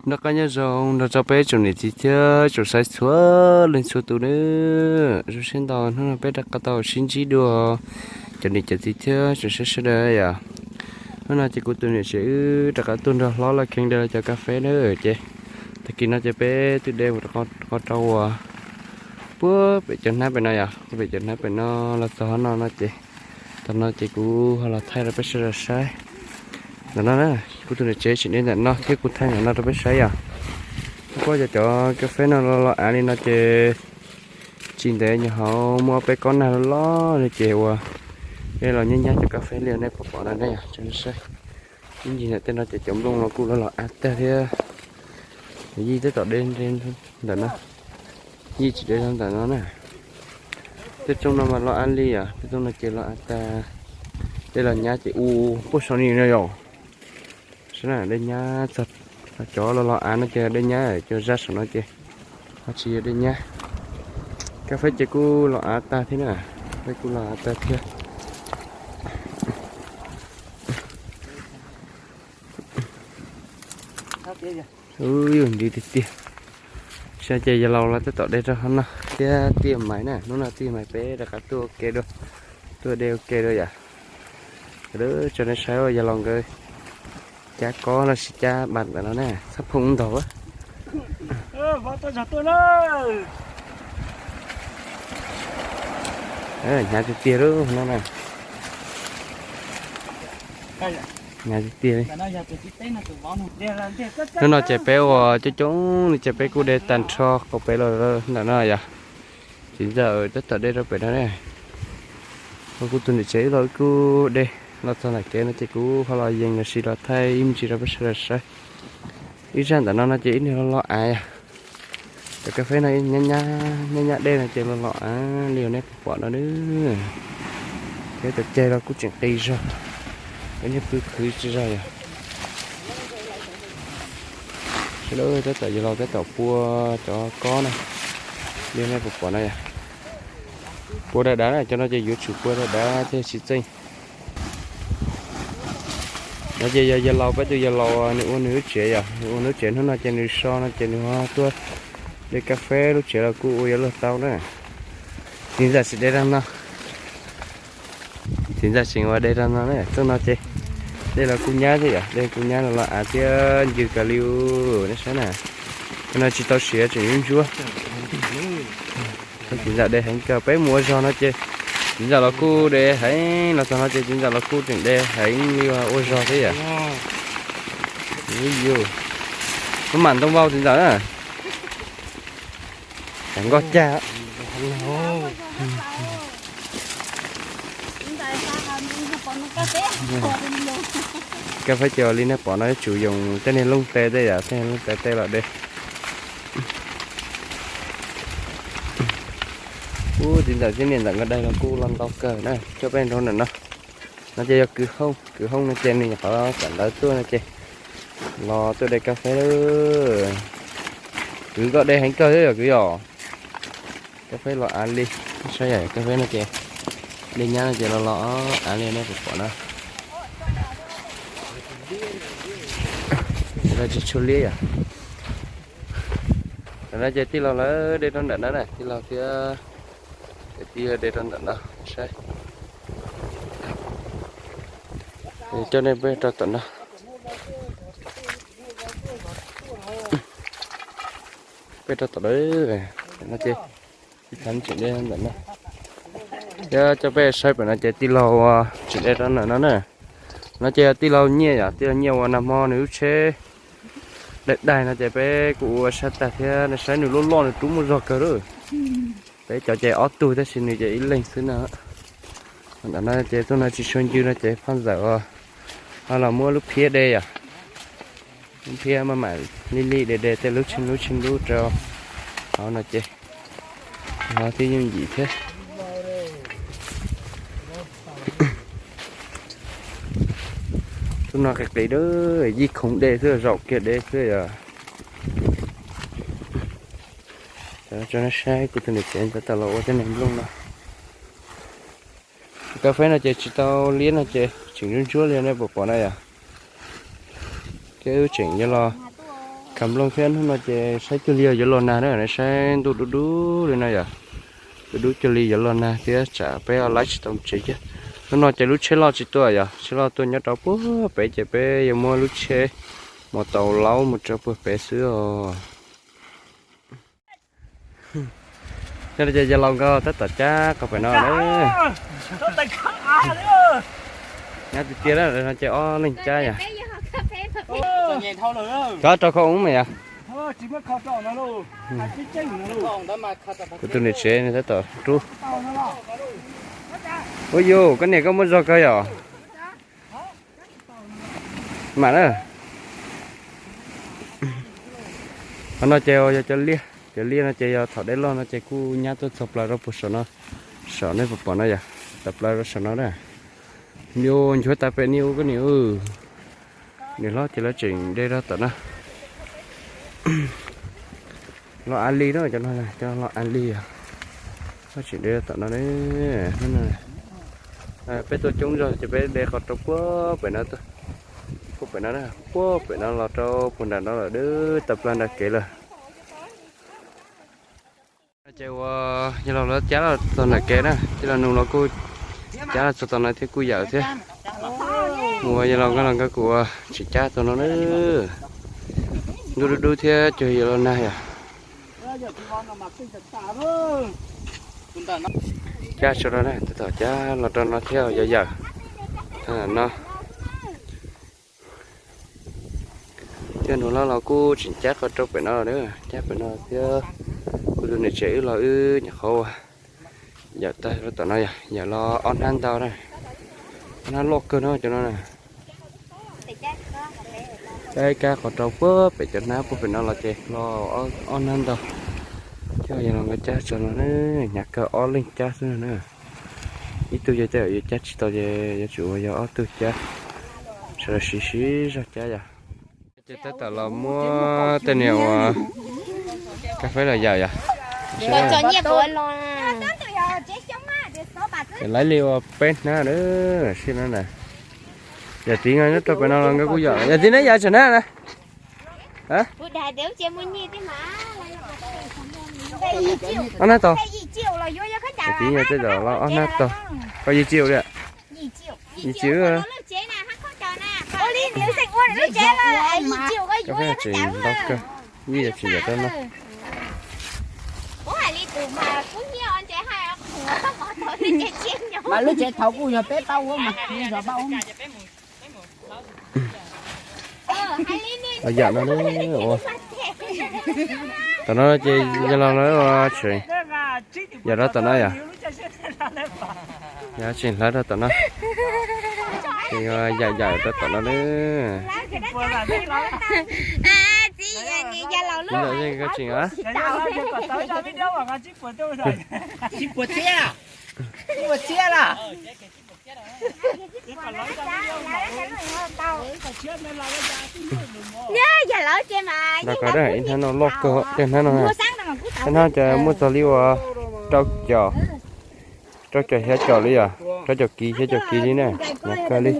Noj qab nyob zoo nrog rau peb tsoom niam txiv thiab tsoom saib txhua leej txhua tus nawb. Zoo siab ntau hnub no peb rov qab tau sib ntsib dua cov niam cov txiv thiab tsoom saib sawv daws yom. Hnub no ces kuv tus niam tsev wb rov qab tuaj nrog hlob los kheev de los cov kas fes na ces tag kis no ces peb twb de mus rau qhov rau uas puag pem cov hnab pem no yom, puag pem cov hnab pem no los txog hov no no ces tag no ces kuv ho los thaij rau peb sawv daws saib. Ntawm no na, kuv tus niam tsev tseem de ntawm no thiab kuv thaij ntawm no rau peb saib yom. Kuj yog cov kas fes no los los av li no ces tsis ntev nyuam qhuav muaj peb kob nag loj loj li ces ua de los nyab nyab cov kas fes li nej pom pom no ne yom, saib. Ib ntsis ntawm tej no ces cov nplooj no kuj los los av tag thiab. Yij tab tom de ntawm no, yij tsis de ntawm no na. Tej tsooj no mas los av li yom, tej tsooj no ces los av tag. De los nyab ces u puag saum ni no yom. Saib na, de nyab txog cov los los av no ces de nyab, cov zaj saum no ces ho tsis yog de nyab. Kas fes ces kuj los av tag thiab na, peb kuj los av tag thiab. Ub, yus nti tiag tiag. Saib ces yawg laus los tab tom de rau hov no thiab tij Maiv na, hnub no tij Maiv peb rov qab tuaj ua ke dua, tuaj de ua ke dua yom. Tso nej saib yawg laus nkawd cab kob los sis cab npas ntawm no na, txhob phoom ntau. Hnyav tiag tiag lub no na. Hnyav tiag tiag li. Hnub no ces peb ua coob coob li ces peb kuj de tag nrho qhov pem los ntawm no yom. Txiv ntxawm tab tom de rau pem no ne. Kuv tus niam tsev wb los wb kuj de los txog nram kev no ces kuv ho los yees los sis los thaij ib me ntsis rau peb sawv daws saib. Ib zaj ntawm no no ces ib niag los los av yom. Cov kas fes no nyab nyab dej no ces los los av li uas nej pom pom no nawb. Thiab cov ceg los kuj tseem qis zog, cov niag pw khwv tsis zog yom. Sawv daws tab tom yawg laus tab tom pua cov kob na, li nej pom pom no yom. Pua dav dav na, cov no ces yuav tsum pua dav dav thiaj tsis txeej. No ces yog yawg laus, peb tus yawg laus nws ua nws lub tsev yom, nws ua nws lub tsev hnub no ces nws so no ces nws ho tuaj de kas fes lub tsev los kuj ua yuav luag tau na. Txiv ntxawm tseem de rau no, txiv ntxawm tseem ua de rau no na, txoj no ces de los kuj nyab thiab yom, de kuj nyab los los av thiab ncw kawg li. Nej saib na, cov no tsis tau siav tseem ntsuab ntsuab. Txiv ntxawm de heev kawg, peb mus ua zog no ces txiv ntxawm los kuj de heev, los txog no ces txiv ntxawm los kuj tseem de heev li ua zog thiab yom. Muab mam ntoo vau txiv ntxawm na. Nkoj cag. Kas fes ces li nej pom no yuav tsum yoog tej niag looj tes tej yom, tej niag looj tes tej los de. Ub, txiv ntxawm thiab niam ntxawm nkawd de los kuj los ntau kawg na, coj peb nrau ntawm no. No ces yog kwv hoob, kwv hoob no ces nws nyuam qhuav kawm ntawv tuaj no ces los tuaj de kas fes lawm. Kwv koj de heev kawg thiab yom kwv yom. Kas fes los av li, saib yom, kas fes no ces de nyab no ces los los av li nej pom pom na. Tsis tshua liab yom. Tam no ces tij laug lawv de rau ntawm no na, tij laug thiab tij de rau ntawm no saib. Coj nej peb rau tom no. Peb rau tom no, no ces tseem de ntawm no. Thiab coj peb saib pem no ces tij laug tseem de rau ntawm no na. No ces yog tij laug Nyiaj yom, tij laug Nyiaj uas nag hmo nws lub tsheb daig daig no ces peb kuj ua sab tag thiab, nej saib nws loj loj nws rub muaj zog kawg lawm. Peb cov ces ob tug tab sis nws ces ib leeg xwb na. Ntawm no ces txoj no tsis tshua ncw no ces phaj ntxawm ho los muab lub phiab de yom. Lub phiab maj mam li li de de tej lub tsheej lub tsheej lub rau hauv no ces ho thiab yooj yim thiab. Txoj no qis qis dawb, yij khoov de xwb, zaum kiag de xwb yom. Tso nej saib kuv tus niam tsev ntawd tau los ua tej niag nplooj no. Kas fes no ces tsis tau liab no ces tseem ntsuab ntsuab li nej pom pom na yom. Ces wb tseem yuav los Kam nplooj thiab, hnub no ces saib cuag li yuav los nag na, saib ntuj dub dub li no yom. Dub dub cuag li yuav los nag thiab tsam peb laib tsis tau tsev thiab. Hnub no ces lub tsheb loj tsis tuaj yom, tsheb loj tuaj nyob rau puag pem ces peb yuav muab lub tsheb mus tau laub mus rau puag pem xwb os. Yog li ces yog laus nkawd tab tom cab qhov pem no na. Nyab tiag tiag na, no ces ob leeg cab yom. Cov rau khau ub mas yom. Kuv tus niam tsev tab tom rub. Ua yus, koj niam koj muaj zog kawg yom. Mam na. Qhov no ces yog cov liaj, cov liaj no ces yog thaum dej loj no ces kuj nyab tuaj txog plaws rau puag saum no, saum nej puas pom no yom, txog plaws rau saum no na. Nws nchuav tas pem ni ua koj niam. Nws hlob ces lawv tseem de rau tom no. Los a li na, cov no cov los a li os. Lawv tseem de rau tom no ne. Peb tuaj coob zog ces peb de qhov rau puag pem no, puag pem no, puag pem no los rau puag nram no lawm, deb tawm plaws nram kev lawm. Ces uas yog los lawv cab los txog nram kev na, ces los nug los kuj cab los txog tom no thiab kuj yawm thiab. Uas yog los nkawd los nkawd kuj uas tseem cab txog no na. Ntuj dub dub thiab cuag yuav los nag yom. Cab tso rau na, tab tom cab los rau no thiab yog yawm. No thiab nus hlob los kuj tseem cab qhov rau pem no, cab pem no thiab. Kuv tus niam tsev wb los wb nyuam qhuav yawm tag rau tom no yom, yawm los ob hnab ntau na. Ob hnab loj kawg no cov no na. Cab cab qhov rau puag pem cov hnab puag pem no los ces los ob hnab ntau. Thiab yog los nkawd cab tso no na, hnyav kawg ob leeg cab xwb na. Ib tug yog tej yuav cab tsis tau ces yuav tsum ua yog ob tug cab, sawv daws siv siv zog cab yom. Ces tab tom los muab tej niag uas kas fes los yawm yom. Ces laib li ua peb hnab na, sij no na. Yawm txiv nyob rau pem no los nkawd kuj yawm, yawm txiv neb yawm tsam hnab na. Ob hnab tau. Yawm txiv nyob tej zaum los ob hnab tau. Koj yawm txiv li. Yawm txiv. Koj tseem ntau kawg, yij yawm txiv yawm rau no. Mas lub tsev thaud kuj yog peb pab ua mas, yog pab ua. Los yawm no ua. Tom no ces yog los lawv ua tseem yawm rau tom no yom. Yog tseem hlawv rau tom no. Ces yog yawm yawm rau tom no na. Txiv yawm koj tseem a. Tsis puas txiab, tsis puas txiab lawm. Nrog koj dab ib hnab no loj kawg, tej hnab no, tej hnab ces muaj txog li uas rau caum, rau caum xya caum li yom, rau caum kiv xya caum kiv li na, hnyav kawg li.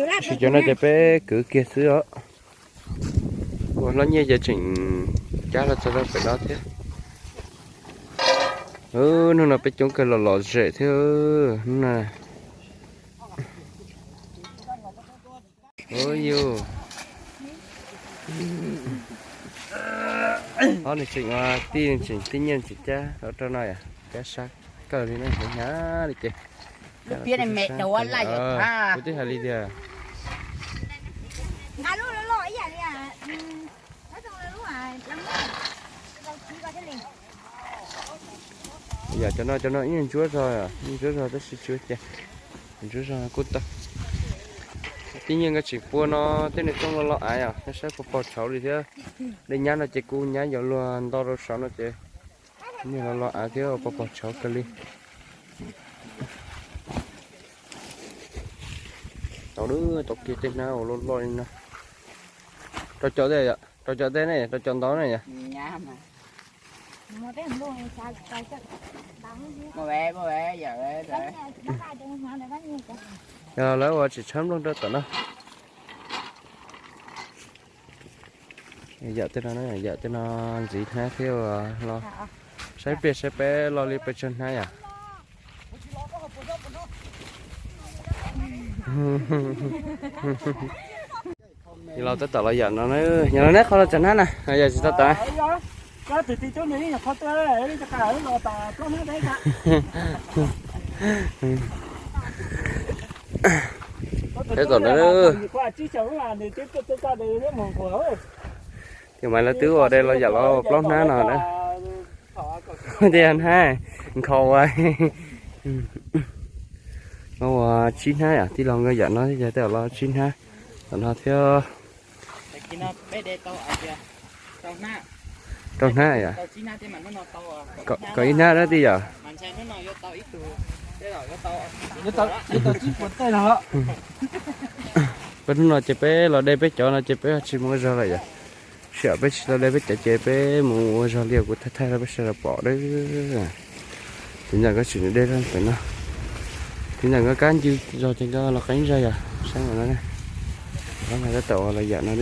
Tab sis cov no ces peb kwv kiag xwb os. Ua hlob Nyiaj ces tseem cab los txog rau pem no thiab. Hnub no peb coob kawg los lom zem thiab hnub no. Ua yus, ob nws tseem ua tij, nws tseem tib nyiaj tseem cab los rau no yom, cab sab kawg li na, hnyav li ces. Kuv twb hais li tias yam cov no, cov no ib ntsuab zog, ib ntsuab zog tab sis tsis ua cas, ntsuab zog kuj tau. Tib nyiaj nkawd tseem pua no, tej nws rooj los los av yom, saib puas pom tshauv li thiab. Dej nyab no ces kuj nyab yuav luag nto rau saud no ces nyiaj los los av thiab, puas pom tshauv kawg li. Tau, tau kiag tej hnab uas loj loj li no. Rau cov tej, rau cov tej ne, rau cov ntau ne yom. Yog lawv ua tsis tshawb nplooj rau tom no. Yawm tej no, yawm tej no ntxiv hnab thiab los saib pliag saib peb los li peb tsawg hnab yom. Los tab tom los yawm no, yawm no neb qhov los tsawg hnab na, yawm tsis tau tawm. Peb tom ntawd, tus maiv lawv twb ua de los yam los plaub hnab no na. Tias hnab nkhaus ua, no ua tsib hnab yom, tij laug nkawd yam no thiab ces tej zaum los tsib hnab tom no thiab. Rau hnab yom, kom ib hnab dab tij yom. Peb hnub no ces peb los de peb cov no ces peb tsis mus ua zog lawm yom. Sim peb tsis tau de peb cov ces peb mus ua zog li kuv thaij thaij rau peb sawv daws pom na. Tiv ntawm nkawd tseem de pem no, tiv ntawm nkawd kab ncw zog ces nkawd los qeeb zog yom, saib no na. Tab tom los yam no na.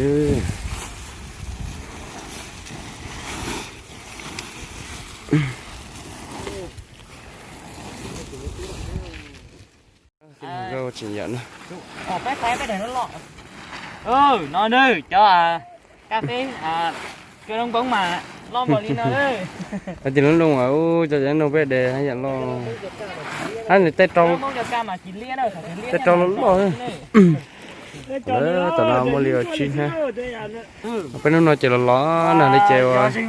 Tseem yam no. No na, cov kas fes cua loob npoob mas loj npaum li no. Hais tias loob loo, cov cov no peb de haj yam loj. Hab nws tej rau, tej rau loj loj. Tam no muaj li tsib hnab. Peb hnub no ces los los nag li ces ua ces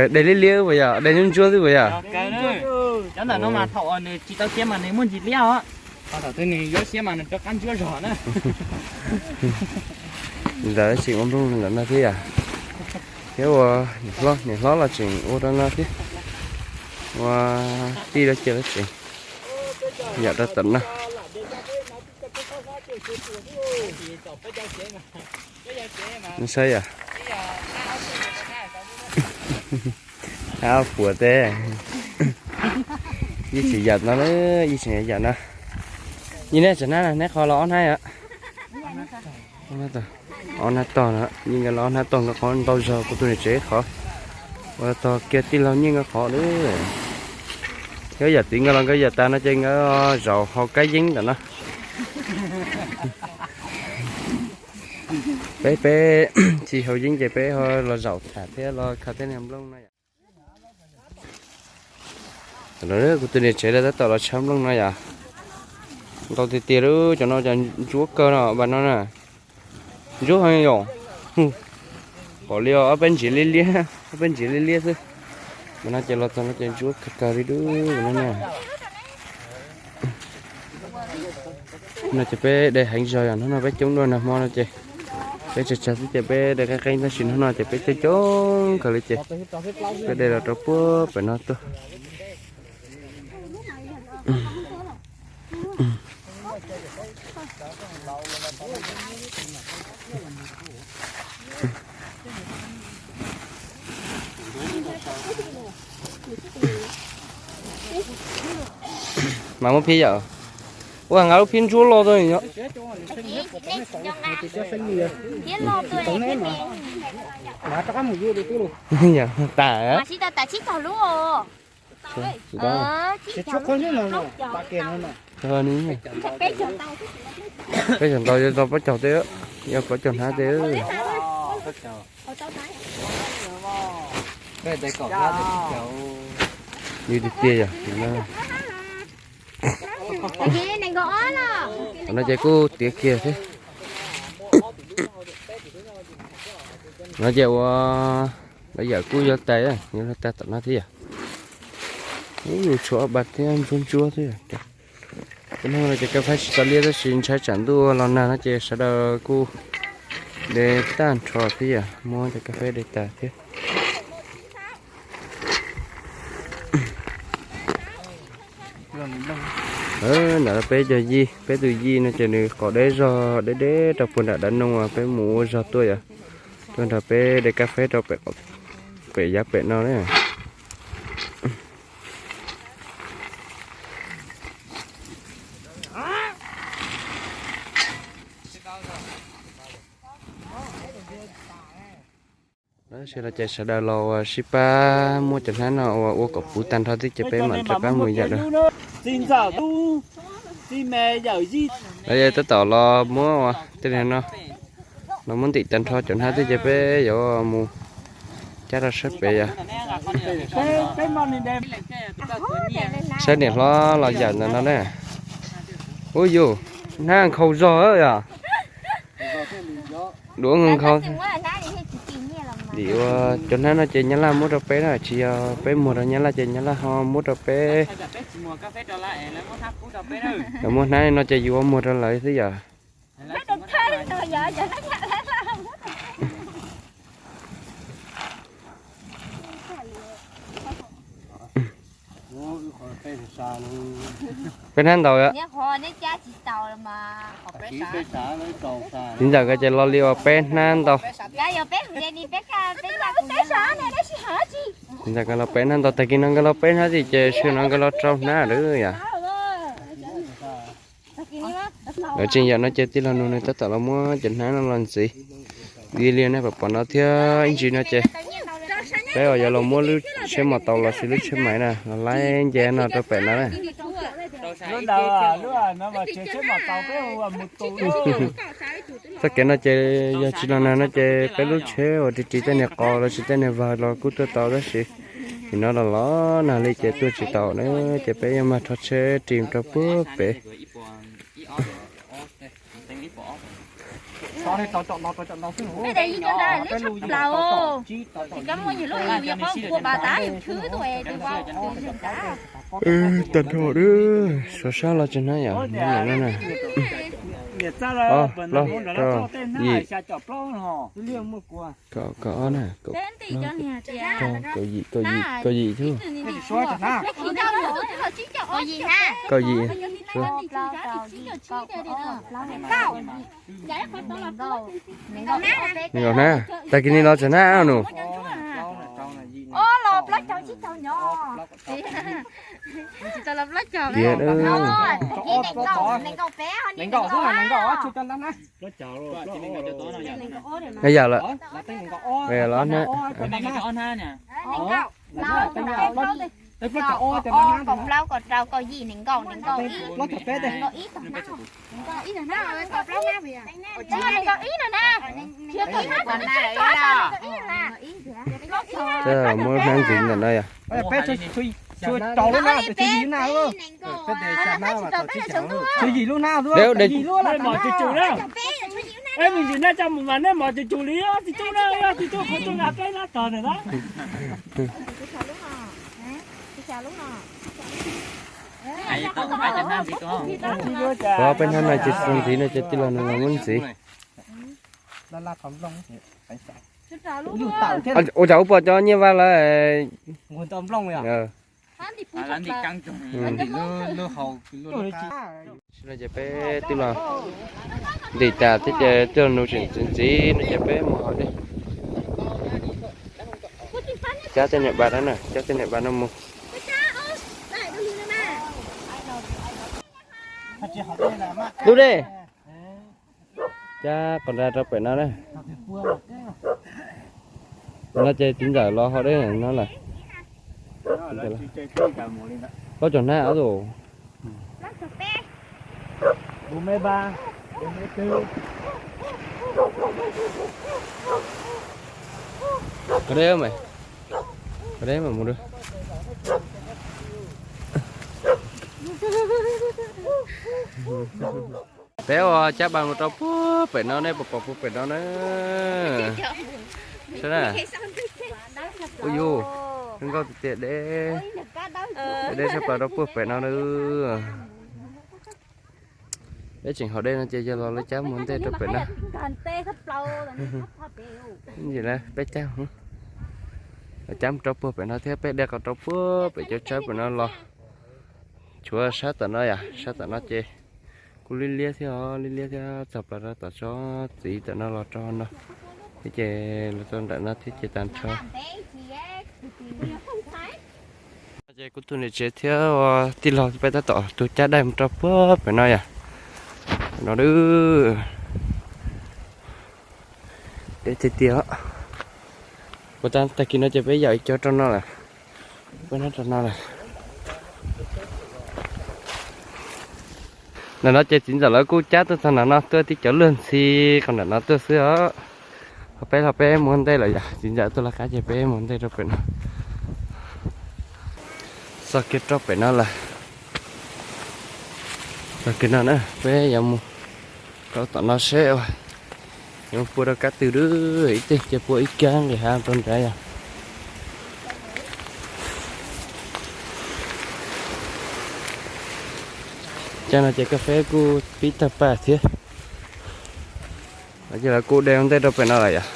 de liab liab puas yog, de ntsuab ntsuab xwb puas yog? Cov ntawm no mas thaum uas nws tsis tau siab mas nws muaj ntsis liab os. Thaum twg nws yuav siab mas nws rov qab ntsuab zog na. Ntawd tseem ua nplooj ntawm no thiab yom. Thiab ua niam hlob, niam hlob los tseem ua rau no thiab. Ua tij lawv ces lawv tseem yam rau tom no. Saib yom. Hab puas teb. Yeej tseem yam no, yeej tseem yam no. Yeej neb tsam hnab, neb qhov los ob hnab yom. Ob hnab tog no, yeej nkawd los ob hnab tog nkawd qhov ntau zog kuv tus niam tsev qhov. Ua tog kiag tij laug Nyiaj nkawd qhov lawm. Nkawd yam txiv nkawd los nkawd yam tas no ces nkawd zaum haus kab yeeb ntawm no. Peb, peb tsis haus yeeb ces peb ho los zaum tham thiab los khaws tej niag nplooj no yom. Kuv tus niam tsev lawv tab tom los tshawb nplooj no yom. Ntau tiag tiag lub cov no cov ntsuab kawg no, npaj no na. Ntsuab heev yom. Pom li ob peb ntsis liab liab, ob peb ntsis liab liab xwb. Mas no ces los txog no ces ntsuab kawg kawg li dub no na. No ces peb de heev zog yom, hnub no peb coob dua nag hmo no ces peb tsawg tsawg xwb ces peb de qeeb qeeb tab sis hnub no ces peb coob coob kawg li ces peb de los rau puag pem no tuaj. Mas muab phib yom. Ua nqa lub phib ntsuab loj tuaj. Tas. Peb caug ntau, yog tau pob caug teb, yog pob caug hnab teb. Yog tiag tiag yog. Tam no ces kuj tiav kiag thiab. No ces ua lawv yam kuj yuav tas, yuav luag tas tom no thiab yom. Tshuav ob pas thiab ntsuab ntsuab thiab. Hnub no ces kaj fab tsis tau liab tab sis ntshai tsam ntuj los nag no ces sawv daws kuj de tag nrho thiab yom, muab cov kaj fab de tas thiab. Ntawm peb cov yij, peb tus yij no ces nws qos deb zog deb deb rau puag nram dav noog uas peb mus ua zog tuaj yom. Tuaj nrog peb de kaj fab rau pem yav pem no na. Sawv daws los ces sawv daws los ua sib pab muab cov hnab no ua ua kom puv tag nrho thiab ces peb mam rov qab mus yawm dua. Los yog tab tom los muab ua tej no, los muab ntim tag nrho cov hnab thiab ces peb yuav mus cab rau sab pem yom. Saib niam hlob los yawm ntawm no na. Ub yus, hnab nkhaus zog yom. Duav nkhaus. Vim ua cov hnab no ces Nyab Laj muab rau peb na, tsis yog peb muag rau Nyab Laj ces Nyab Laj ho muab rau peb. Lawv muab hnab no ces yus ua muag rau lawv xwb yom. Peb hnab ntau. Txiv ntxawm ko ces lo li uas peb hnab ntau. Txiv ntxawm ko los peb hnab ntau, tag kis no nkawd los peb hnab tim ces sawv no nkawd los rau hnab lawm yom. Lawv tseem yawm no ces tij laug Nus nws tab tom los muab cov hnab no los ntxiv. Li li nej pom pom no thiab ib ntsis no ces peb uas yuav los muab lub tsheb mos taus los sis lub tsheb maiv na los laib nce no rau pem no na. Txoj kev no ces yog tsis los nag no ces peb lub tsheb uas ris ris tej niag qos los sis tej niag vawg los kuj tuaj tau tab sis vim no los los nag li ces tuaj tsis tau na, ces peb yuav mag rho tsheb ris rau puag pem. Tag nrho suav sab los tsis hnab yom, no na. Ob, plaub, rau, yim, kaum ob na, kaum plaub, kaum yim, kaum yim, kaum yim xwb. Kaum yim, nees nkaum hnab, tag kis no los tsawg hnab Nus? Tiag. Yam lawm, los hnab. Muab hnab ntxiv ntawm no yom. Mos cus cus li, txiv tub na, txiv tub qhuav tuaj nqa peb hnab tog ntawm na. Peb hnab no ces tsis tau ntxiv no ces tij laug nws los muab ntxiv. Ua cas ub pom cov nyiaj vaj lawm. Ces peb twb los ntim tas thiab ces twb los nug tseem ntxiv ntxiv no ces peb mus haus dej. Cab tej niam bas no na, cab tej niam bas no mus. Lub dej. Cab qos nra rau pem no na. No ces txiv ntxawm los haus dej no lawm. Plaub caug hnab ob tus. Qos dej mas, qos dej mas mus. Peb ua cab pas mus rau puag pem no, nej puas pom puag pem no na? Saib na. Ub yus, zoo nkauj tiag tiag deb. Deb deb tshaj plaws rau puag pem no na. Peb tseem haus dej no ces yog los lawv cab mus ntej rau pem no. Peb cab, lawv cab mus rau puag pem no thiab peb de qos rau puag pem cov tsawb pem no los. Tshuav sab tom no yom, sab tom no ces kuj liab liab thiab os, liab liab thiab txog plaws rau tom tsob txiv tom no los rau no thiab ces los rau nram no thiab ces tag nrho. Ces kuv tus niam tsev thiab ua tij laug peb tab tom tus cab daim mus rau puag pem no yom. No deb tiag tiag. Puas tas, tag kis no ces peb yaum ib co rau no lawm. Peb nyob rau no lawm. Ntawm no ces txiv ntxawm lawv kuj cab tuaj txog ntawm no tuaj tib cov luag ntxhi qhov ntawm no tuaj xwb os. Ho peb los peb mus ua ntej lawm yom, txiv ntxawm tuaj lawv qab ces peb mus ua ntej rau pem no. Txog kiag rau pem no lawm. Txog kiag no na, peb yuav mus rau tom no seb yuav mus pua rau kab twg. Ib teg ces pua ib kab nqis hav rau nrad yom. Cov no ces kas fes kuj pib tawg paj thiab. Ces lawv kuj de ua ntej rau pem no lawm yom.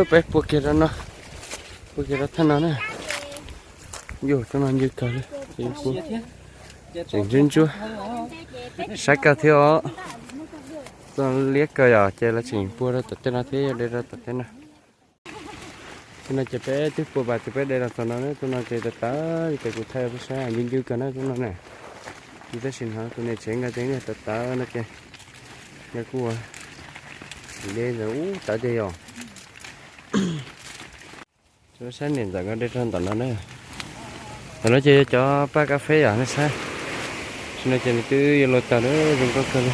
Peb pua kiag rau no, pua kiag rau thaj no na. Yus, txoj no ncw kawg li, tseem ntsuab ntsuab, sab kawg thiab os. Txoj liab kawg yom, ces lawv tseem pua rau tom tej no thiab, yog de rau tom tej no. Tej no ces peb twb pua pas ces peb de los txog no, txoj no ces tas tas, ces kuv thaij peb saib, ncw ncw kawg na txoj no na. Ces tab sis no tus niam tsev nkawd ces tas tas no ces nkawd kuj ua de ntawd ub tas ces yom. Saib niam ntxawm nkawd de rau ntawm no na. Ntawm no ces yog cov paj kas fes yom, nej saib. Tam sim no ces nws twb yuav luag tawg lawm, zoo nkauj kawg li.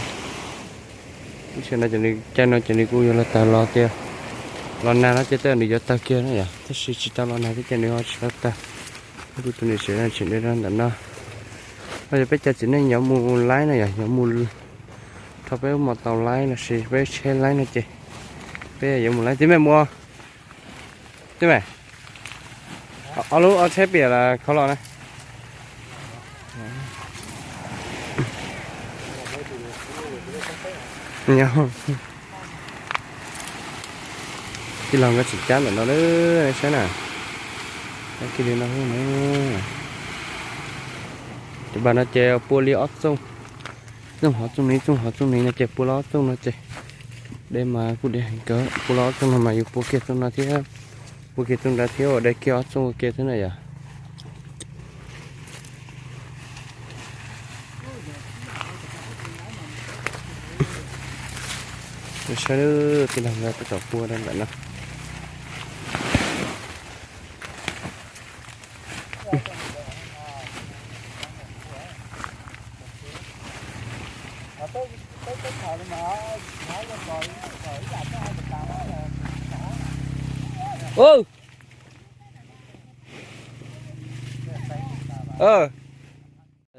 Tam sim no ces nws caij no ces nws kuj yuav luag tawg los tias, los nag no ces tej zaum nws yuav tawg kiag na yom, tab sis tsis tau los nag thiab ces nws ho tsis tau tawg. Kuv tus niam tsev no tseem de rau ntawm no. Ho yog peb cov txiv neej yuav mus laib no yom, yuav mus rho peb lub mos taus laib lossis peb tsheb laib no ces peb yuav mus laib. Tib me mus, tib me, ob lub ob tsheb piam los khov los na. Tij laug nkawd tseem cab ntawm no lawm, saib na. Cab kiag li no. Cov pas no ces pua li ob txooj, txooj hov txooj ni, txooj hov txooj ni no ces pua li ob txooj no ces, de mas kuj de heev kawg, pua li ob txooj no mas yus pua kiag txooj no thiab, pua kiag txooj nrad thiab, ua de kiag ob txooj ua ke xwb na yom. Saib, tij laug nkawd tab tom pua rau ntawm no.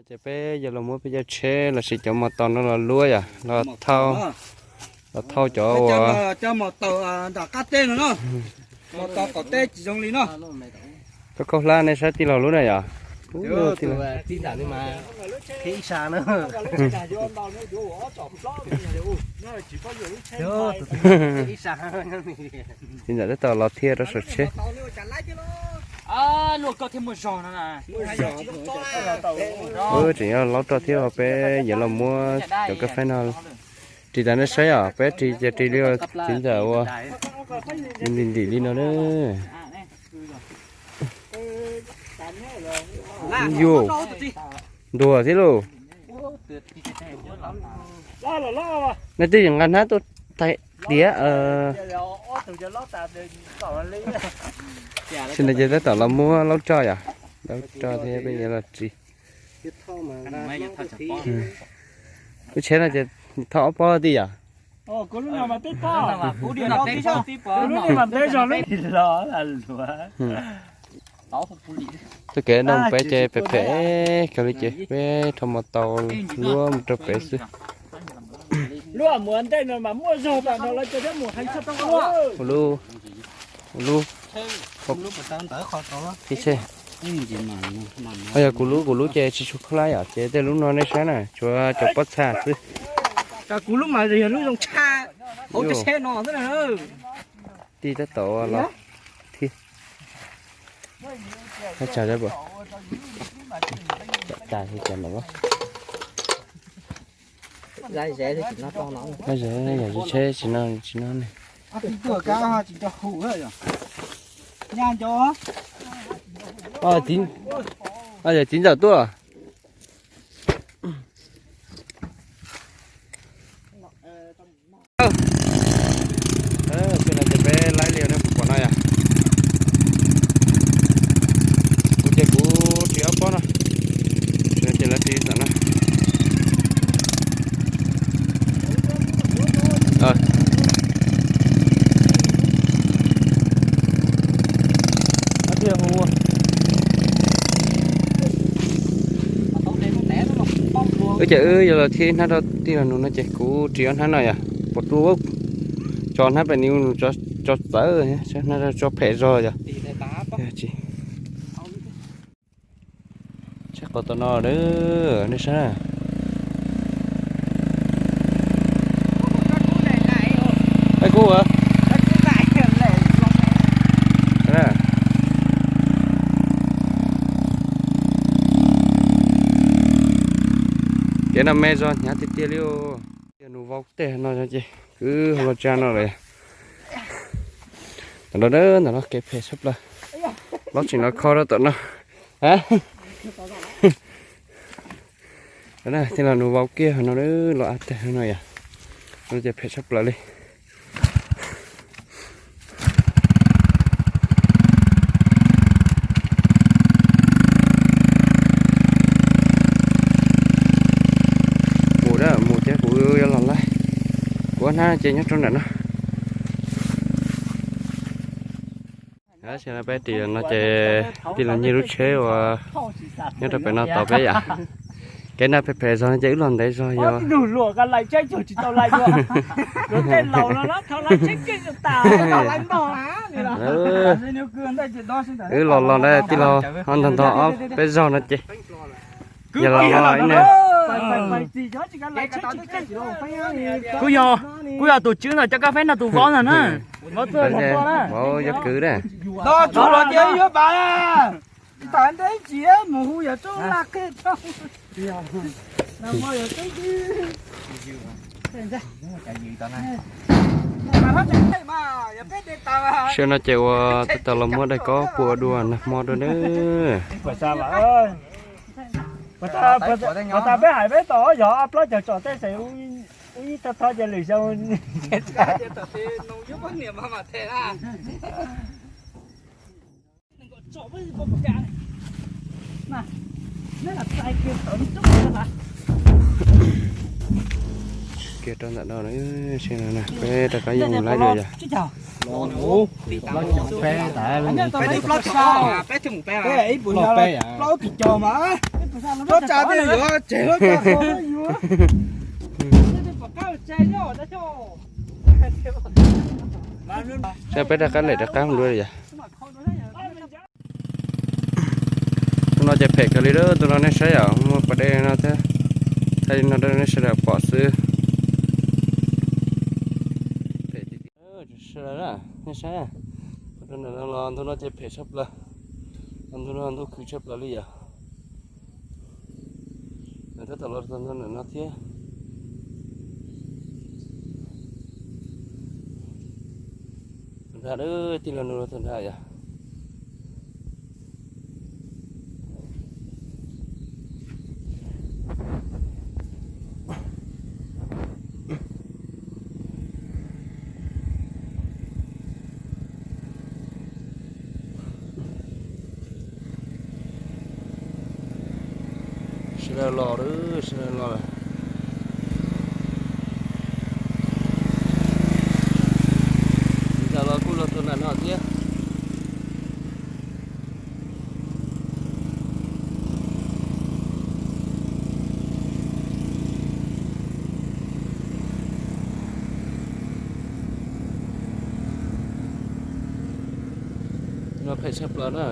Ces peb yuav los muab peb cov tsheb lossis cov mos taus no los luab yom, los thauj, los thauj cov uas, cov mos taus nram qab teb no no, mos taus qaum teb tsis zoo li no. Koj khaub hlab nej saib tij laug lub na yom. Txiv ntxawm tab tom los thia rau saum tsheb. Tseem yuav laub roj thiab, peb yuav los muab cov kas fes no ris tas nej saib os, peb ris ces ris li txiv ntxawm ua ntim ntim li no na. Yuj, ntuag thiab lauj. Nej twb yeej nqa hnab tuaj thaij tiav. Tam sim no ces tab tom los muab laub roj yom, laub roj thiab peb yuav los ris. Lub tsheb no ces thauj ob pob tij yom. Txoj kev no peb ces phem phem kawg li ces peb rho mos taus luab mus rau pem xwb. Ua lub, ua lub qhib tsheb. Ho yog kuv lub, kuv lub ces tsis tshua khaub hlab yom, ces tej lub no nej saib na, tsuas cov pob txha xwb. Kuv lub mas yog lub zoo tshaj, hauv cov tsheb no xwb na. Tij tab tom los thiab. Tsa tas, yam tsheb tsis no, tsis no ne. Txiv, txiv ntxawm tuaj. Ces peb laib li ne, pom no yom. Kuv ces kuv ris ob pob no, ces lawv ris ntawm no. Wb ces wb yuav los thiab hnab rau tij laug Nus no ces kuv ris ob hnab no yom, pom dua, tso hnab pem ni, tso txawv, hnab tso phem zog yom. Tsis, tsheb qhov tom no, nej saib. Peb kub a. Kev no me zog hnyav tiag tiag li. Nus vau tej no ces kwv los tsa no lawm. Tam no, tam no kev phem tshaj plaws. Lob tseem los kho rau tom no. Tij laug Nus vau kiag no, los av tag no yom. No ces phem tshaj plaws li. Mus da, mus ces kuv yuav los laij. Kuv ob hnab ces nyob rau nram no. Peb ris no ces tij laug Nyiaj lub tsheb uas nyob rau pem no tos peb yom. Kev no phem phem zog no ces wb los ntev zog yog. Wb los los na tij laug, ho ntog ntog ob peb zaug no ces yog los los ib ne. Kuv yog, kuv yog tus tswv ntawm cov kab feb no tus vauv ntag na. Vauv yog kwv na. Tsuj los ces yuav pas, tas ntev tsis mus hu yog tub laj qe tau. Sawv no ces ua tab tom los muab daim kob pua dua nag hmo dua nawb. Puas tas peb hais peb tau yog ob plaub caug tsom tej xeem ub ib tog tog ces lwm xyoo. Kiag rau ntawm no, peb rov qab yeej mus laib dua yom. Saib peb rov qab lem rov qab mus dua yom. Tus no ces phem kawg li, tus no nej saib yom, muaj pas dej no thiab. Thaij li no rau nej sawv daws pom xwb. Sawv daws nej saib, los ntu no ces phem tshaj plaws, los ntu no ntu khwv tshaj plaws li yom. Tab tom los txog ntua ntawm no thiab. Tus nrad, tij laug Nus los tus nrad yom. Sawv daws los, sawv daws los lawm. Tsis tas los kuj los txog nram no thiab. No phem tshaj plaws na.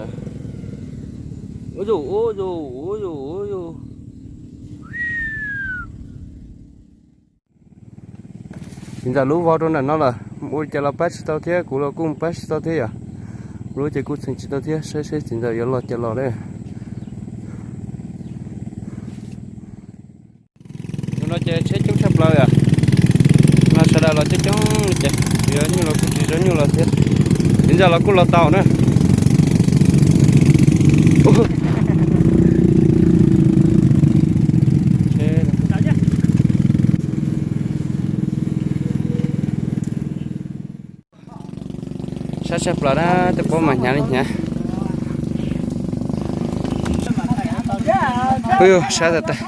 Ua yus, ua yus, ua yus, ua yus. Txiv ntxawm lub vau rau ntawm no lawm, ua li cas los pab tsis tau thiab, kuv los kuj pab tsis tau thiab yom. Kuv lub ces kuj txheem tsis tau thiab, saib seb txiv ntxawm yuav los cas los ne. Tus no ces tsheb coob tshaj plaws yom. No sawv daws los coob coob ces yuav nyuj los kuj tsis zoo nyuj los thiab. Txiv ntxawm los kuj los tau na. Ua Sab sab plaws na, tej pob mas hnyav li hnyav. Ub, sab tag tag.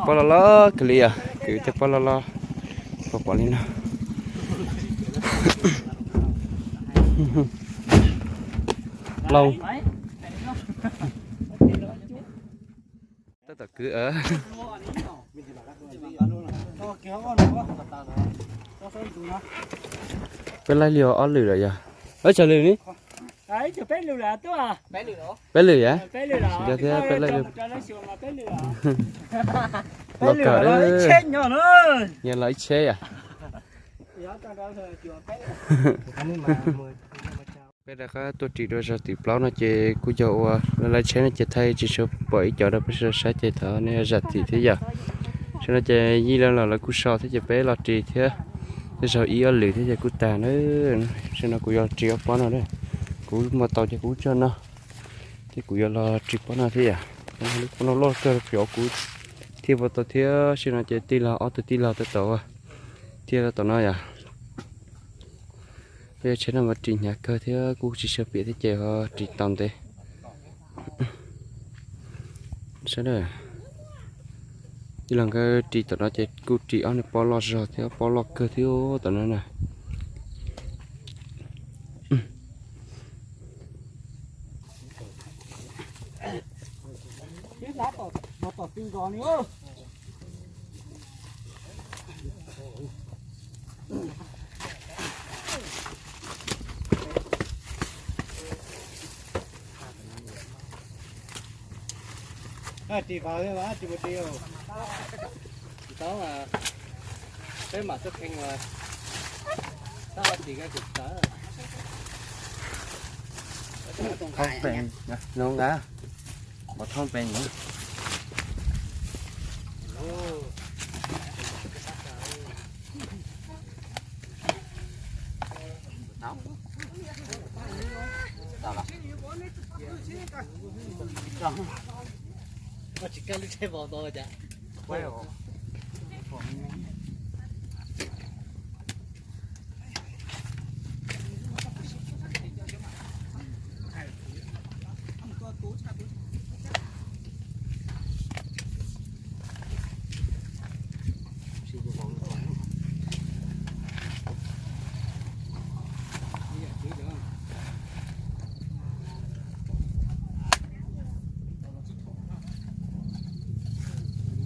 Pob loj loj kawg li os, kwv tej pob loj loj. Pom pom li no. Lauj. Tab tom kwv. Peb laij li ob lwm lawm yog. Ov, tsawg lwm ni? Peb lwm yam. Tsis yog thiab, peb laij li. Los kawm. Yog los ib tsheb yom. Peb rov qab tuaj ris dua zog tim plaub no ces kuj yog ua laj laj tsheb no ces thaij tsis tshua pom ib co rau peb sawv daws saib ces thov nej zam txim thiab yom. Tam sim no ces Yij lawv los lawv kuj so thiab ces peb los ris thiab, tej zaum ib ob lwm thiab ces kuj tag na. Tam sim no kuv yuav ris ob pob no na, kuv muaj tau ces kuv tso no, ces kuv yuav los ris pob no thiab yom. Pob no loj kawg, kuv thiaj muaj tau thiab. Tam sim no ces tij laug, ob tug tij laug tab tom thiaj los tom no yom. Peb tsheb no mas ris hnyav kawg thiab kuj tsis tshua piam thiab ces ho ris tau ntev. Saib na, tij laug nkawd ris tom no ces kuj ris ob niag pob loj zog thiab, pob loj kawg thiab tom no na. Ris vawv, ris mus ris, tsis tau, peb mam tuaj kheej, tab ris tus tawv. Thoob pes, no nqa, ua thoob pes. Tsis kaj lub tsheb vau tau cas.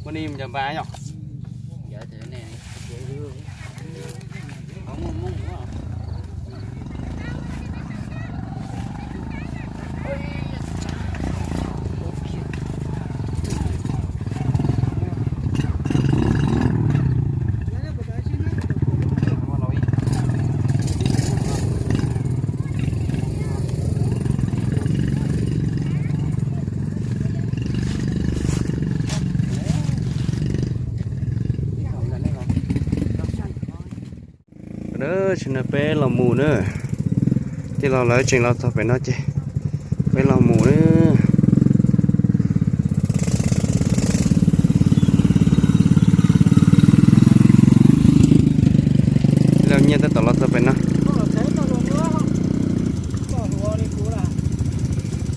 Ua ni cov npa yom. Tam sim no peb los mus na, tij laug lawv tseem los txog pem no ces peb los mus na. Tij laug Nyiaj tab tom los txog pem no.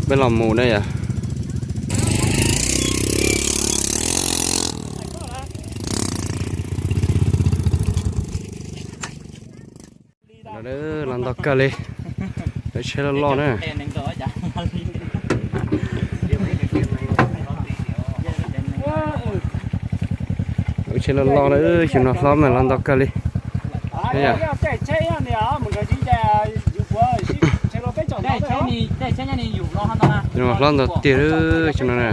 Peb los mus na yom. Los ntau kawg li, lawv tsheb loj loj na. Lub tsheb loj loj na, xyoo no hlob mas los ntau kawg li. Hlob ntau tiag xyoo no na.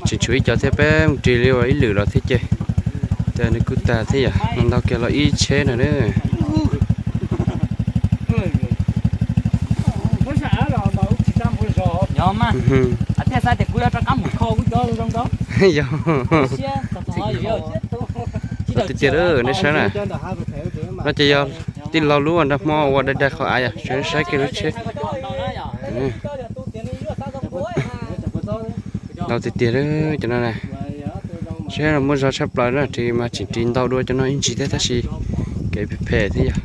Tseem tshuav ib co thiab, peb mus ris li ua ib lwm los thiab ces, ces nws kuj tag thiab yom, los ntau kiag los ib tsheb no na. Yog, tiag tiag, nej saib na. No ces yog tij laug lub nrog hmo ua dai dai qhov av yom, tseem saib kiag lub tsheb. Ntau tiag tiag cov no na. Tsheb no muaj zog tshaj plaws na, ris mas tseem ris ntau dua cov no ib ntsis thiab tab sis kev phem phem thiab yog.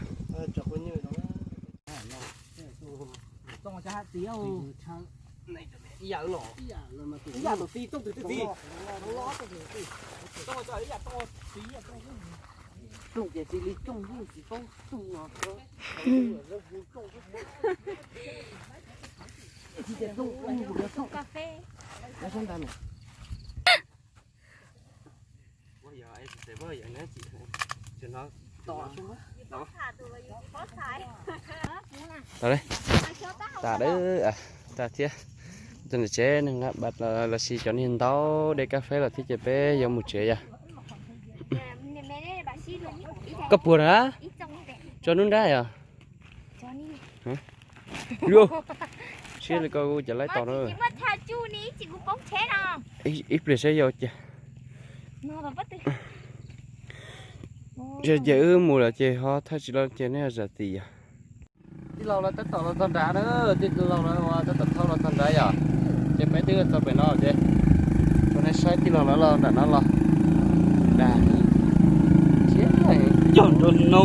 Tau, tas, tas thiab. Tus niam tsev nws nqa bas los sis cov niag ntaub de kab feb los thiab ces peb yuav mus tsev yom. Koj puas na? Tso nub nrab yom. Siab li ko kuv cov laib tos no. Ib pliag saib yog ua cas. Ces wb mus lawm ces ho thaij tsis los ces nej zam txim yom. Tij laug lawv tab tom los txog nrad na, tij laug lawv ua tab tom thauj los txog nrad yom. Ces peb twb txog pem no ces, ua nej saib tij laug lawv los nram no los. Dag, cog nrog no.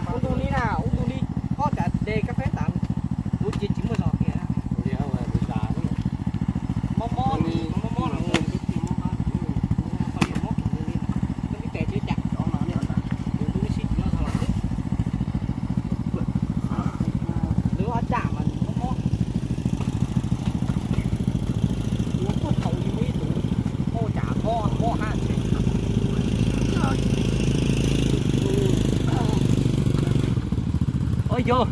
Ub ntu li na, ub ntu li ob cav de kab feb tas, kuv cia tsis muaj zog tiag. Mob mob, mob mob no, mob mob, koj li tes tsis cas, tus tub sib tsis los xwb. Lub ob caj mas mob mob. Kuv tuaj thaum li muaj ib tus, ua cas mob mob hab. Ua yog,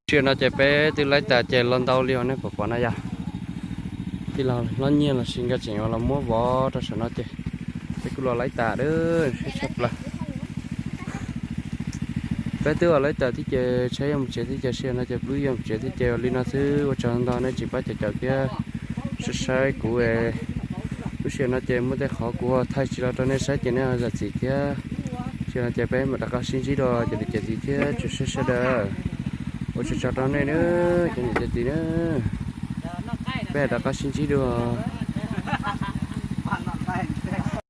sij hawm no ces peb twb laib tas ces los ntau li os, nej puas pom no yog. Tij laug hlob Nyiaj los sis nkawd tseem los muab vov rau saum no ces peb kuj los laib tas dab tshaj plaws. Peb twb los laib tas thiab ces tsheb yuav mus tsev thiab ces sij hawm no ces peb yuav mus tsev thiab ces li no xwb, ua tsaug ntau nej tseem pab caum caum thiab saib saib kuv. Lub sij hawm no ces muaj tej qhov kuv thaij tsis los rau nej saib ces nej zam txim thiab. Sij hawm no ces peb mam rov qab sib ntsib dua cov niam cov txiv thiab tsoom saib sawv daws. Ua tsaug tsaug rau nej nawb cov niam cov txiv nawb. Peb rov qab sib ntsib dua.